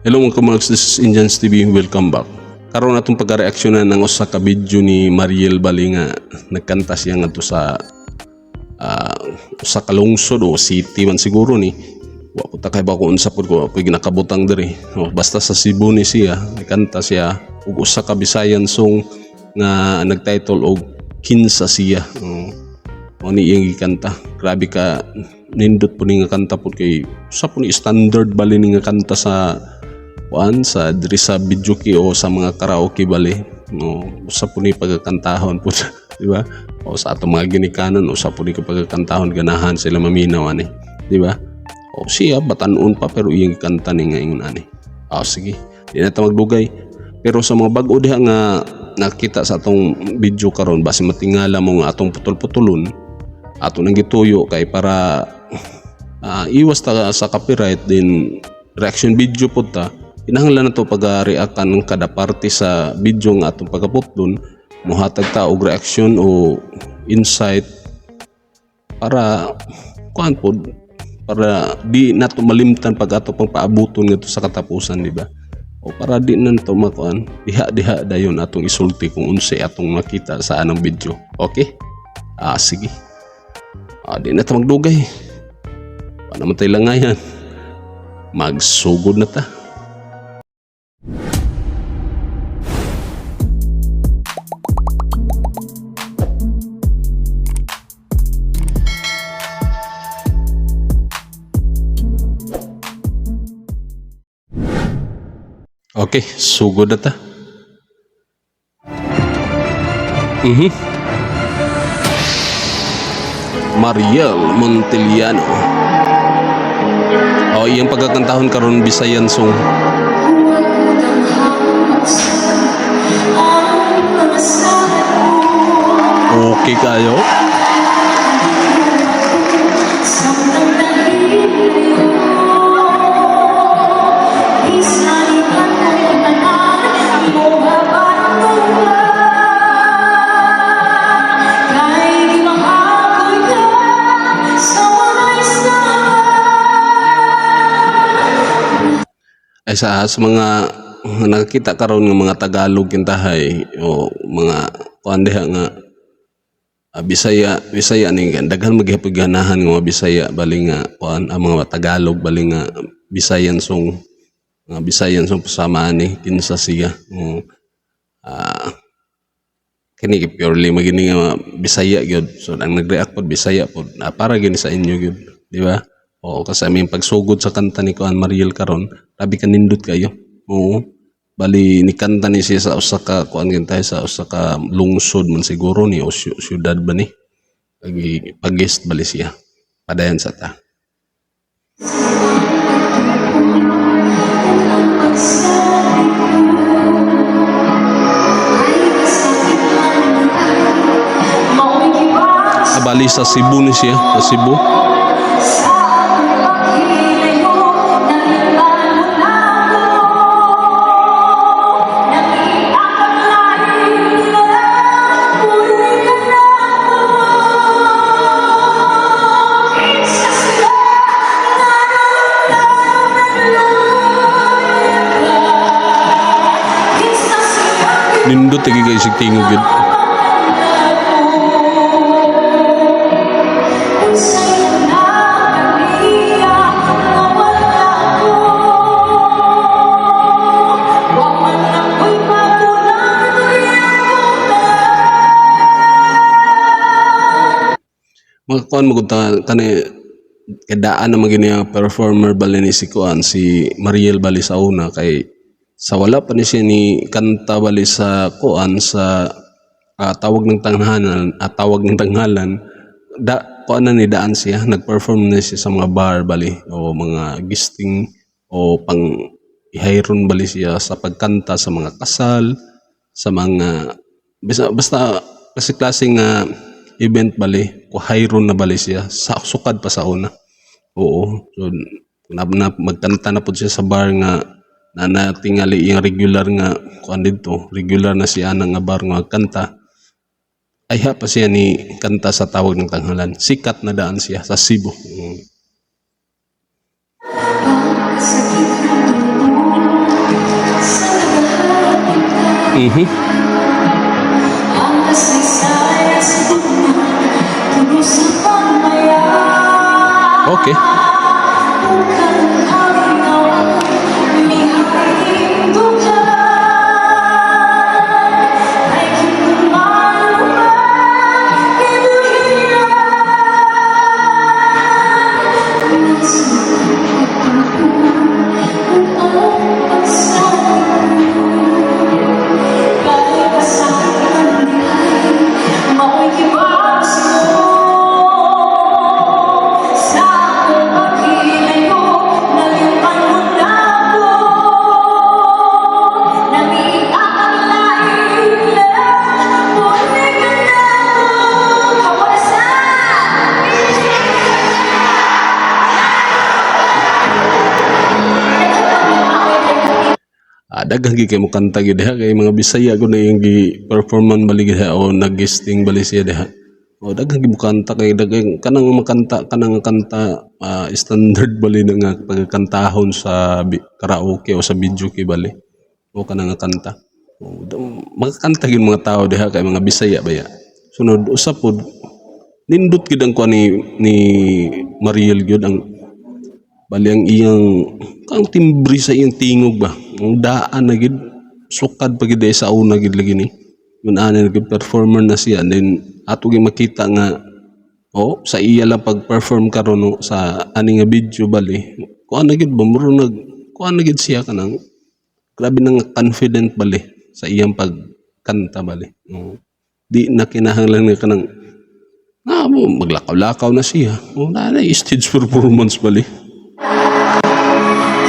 Hello mga kamarks, this is Indians TV. Welcome back. Karon atong pagka-reaksyonan ng usa ka video ni Mariel Bali nga nagkanta siya ngadto sa usa ka lungsod o city man siguro ni. Wa po ta kay ba kung unsa pud ko pud ginakabutang diri. O, basta sa Cebu ni siya, nagkanta siya ug usa ka Bisayan song nga nagtitle og Kinsa Siya. O, mao ni iyang gikanta. Grabe ka nindot po ni nga kanta po kay usa po ni standard bali ni nga kanta sa kuan sa diri sa videoke o sa mga karaoke bali, no? Usa po ni pagkakantahon po, di ba? O sa atong mga ginikanan, usa po ni pagkakantahon, ganahan sila maminaw ani, di ba? O siya batanon pa pero iyang gikanta ni nga ingon ani. Ah, sige, di na ta magdugay, pero sa mga bag-o diha nga nakita sa atong video karon, basi matingala mo nga atong putol-putulon, ato nang gituyo kay para iwas ta sa copyright din. Reaction video pod ta, kinahanglan na to pag-reactan kada parte sa video nga atong pagkaputlon, muhatag ta og reaction o insight para kuan pod, para di nato malimtan pag ato pang paabuton ngadto sa katapusan, di ba? O para di na nato makuan diha diha dayon atong isulti kung unsay atong makita sa anang video. Okay, sige, di na ta magdugay pa naman tayo langayan, magsugod na ta. Okay, sugod na ta. Mariel Montellano. Oh, iyang pagkakantahon karon Bisayan song. Okay kayo? Ay sa mga nakakita karon nga mga Tagalog kintahay o mga kuan diha nga Bisaya, Bisaya ni daghan magyapon ganahan nga mga Bisaya bali nga kuan ang mga Tagalog bali nga Bisayan song, mga Bisayan song pasama ani Kinsa Siya. Kini purely magini nga Bisaya gyud. So ang nag-react pod Bisaya pod. Para gini sa inyo gyud, di ba? Oo, kasi aming pagsugod sa kanta ni kuan Mariel karon, grabe ka nindot kayo. Oo. Bali ni kanta ni siya sa usa ka kuan tayo sa usa ka lungsod man siguro ni o syudad ba ni. Pag pag-guest bali siya. Padayon sa ta. Bali sa Cebu ni siya, sa Cebu. Nindot lagi kay sig tingog gyud. Mga kuan mo ta kani kadaan na magini ang performer bali ni si kuan si Mariel bali sa una kay sa wala pa ni siya ni kanta bali sa kuan sa tawag ng tanghalan at tawag ng tanghalan da kuan na ni daan siya nag-perform na siya sa mga bar bali o mga guesting o pang ihayron bali siya sa pagkanta sa mga kasal, sa mga basta, basta klase-klase nga event bali kuhayron na bali siya sa sukad pa sa una. Oo, so na magkanta na pud siya sa bar nga na natingali iyang regular nga kuan didto, regular na siya na nga bar nga kanta. Ayha pa siya ni kanta sa tawag ng tanghalan. Sikat na daan siya sa Cebu. Ang kasaysayan sa puno sa pagmaya. Upang kalinaw mihahindukan ay kinumaluman kinuhiyan nasa ang pagsali kahit kasakit ng ay mao'y kibabas mo sa akong paghilayo, nalipan mo na ako. Nangiiakang laing lang, bulig na ako. Kawasan! Daghan gyud kay mo kanta gyud diha kay mga Bisaya gud na iyang gi-performan bali gyud diha o nag-guesting bali siya diha. O daghan gyud mo kanta kay daghan kanang makanta kanang kanta, standard bali na nga pagkantahon sa karaoke o sa videoke bali. O kanang nga kanta. O, makakanta gyud mga tao diha kay mga Bisaya baya. Sunod usa pod, nindot gyud ang kuan ni Mariel gyud ang bali ang iyang kang timbre sa iyang tingog ba. Ang daan na gid, sukad pa gid sa una gid lagi ni. Mun ana gid performer na siya, then ato gyud makita nga oh sa iya lang pag-perform karon, no, sa ani nga video bali. Kuan na gid ba, muro nag kuan na gid siya kanang grabe nang confident bali sa iyang pagkanta bali. Oh. Di na kinahanglan nga kanang na mo maglakaw-lakaw na siya. Oh, na na stage performance bali.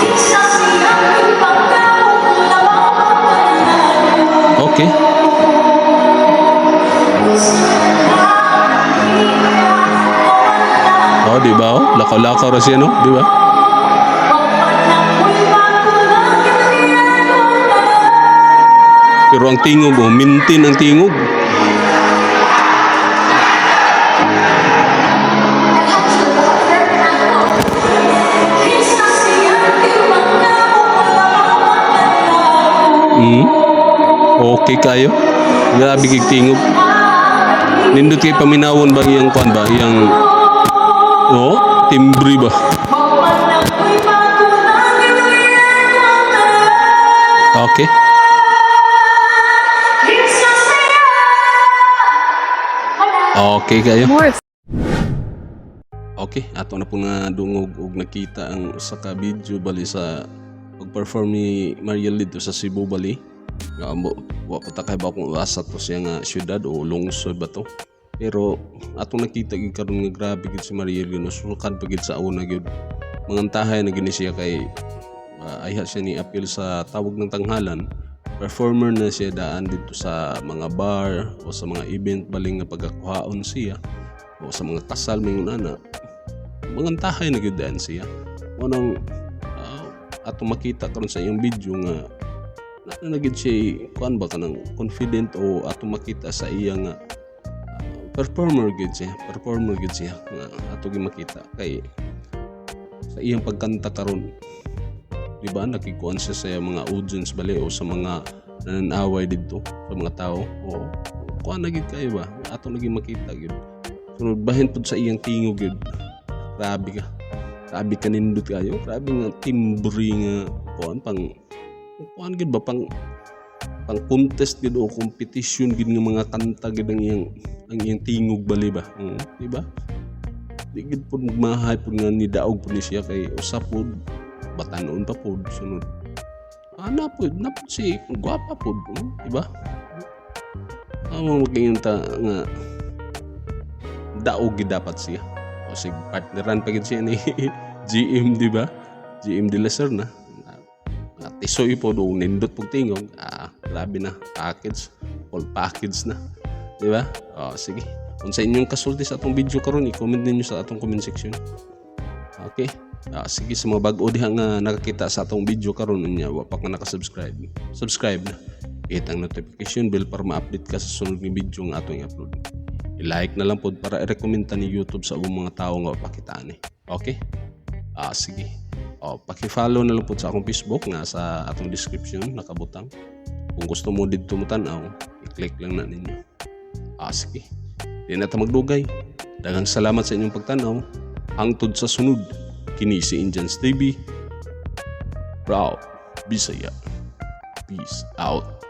Kinsa siyang ipagkamot lamang. Oh, di ba? Oh? Lakaw-lakaw ra siya, no? Di ba? Pero ang tingog, oh, maintain ang tingog. Okay kayo. Grabe kig tingog. Nindot kay paminawon ba iyang kuan ba? Iyang oh, timbre ba? Okay. Okay kayo. More Okay, ato na po nga dungog og nakita ang usa ka video bali sa pag-perform ni Mariel dito sa Cebu bali. Nga mo wa pa ta kay ba kung asa to siya nga syudad o lungsod ba to. Pero atong nakita gid karon nga grabe gid si Mariel gyud, sukad pa gid sa una gyud. Mangantahay na gid ni siya kay ayha siya ni appeal sa Tawag ng Tanghalan. Performer na siya daan dito sa mga bar o sa mga event bali nga pagkakuhaon siya o sa mga kasal mingon ana, mangantahay na gyud daan siya. Mao nang ato makita karon sa iyang video nga na na gyud siya kuan ba kanang confident o ato makita sa iya nga performer gyud siya nga ato gyud makita kay sa iyang pagkanta karon, di ba, nakikuan siya sa mga audience bali o sa mga nananaway didto sa mga tao o kuan na gyud kayo ba ato lagi makita gyud. Sunod, bahin pud sa iyang tingog gyud, grabe ka, grabe ka nindot kayo, grabe nga timbre nga kuan, pang kuan gyud ba, pang pang contest gyud o competition gyud nga mga kanta gyud ang iyang tingog bali ba. Oo, di ba? Di gyud pud mahay pud nga nidaog pud ni siya kay usa pud batanon pa pud, sunod ana pud na pud si gwapa pud, oh, di ba? Amo mag ta nga daog gid dapat siya o sig partneran pa gid siya ni GM, di ba? GM de la Serna nga tisoy po do, nindot pug tingog, grabe na package, full package na, di ba? O sige, kung sa inyong kasulti sa atong video karon, i-comment ninyo sa atong comment section. Okay. Sige, sa mga bag-o diha nga nakakita sa atong video karon unya wa pa ka naka-subscribe, subscribe na, hit ang notification bell para ma-update ka sa sunod nga video nga atong i-upload. I-like na lang pod para i-recommend ta ni YouTube sa ubang mga tao nga pakitaan eh. Okay? Sige. O, paki-follow na lang pod sa akong Facebook nga sa atong description nakabutang. Kung gusto mo didto mo tan-aw, i-click lang na ninyo. Ah, sige. Di na ta magdugay. Daghang salamat sa inyong pagtanaw. Hangtod sa sunod. Kini si Indians TV. Proud Bisaya. Peace out.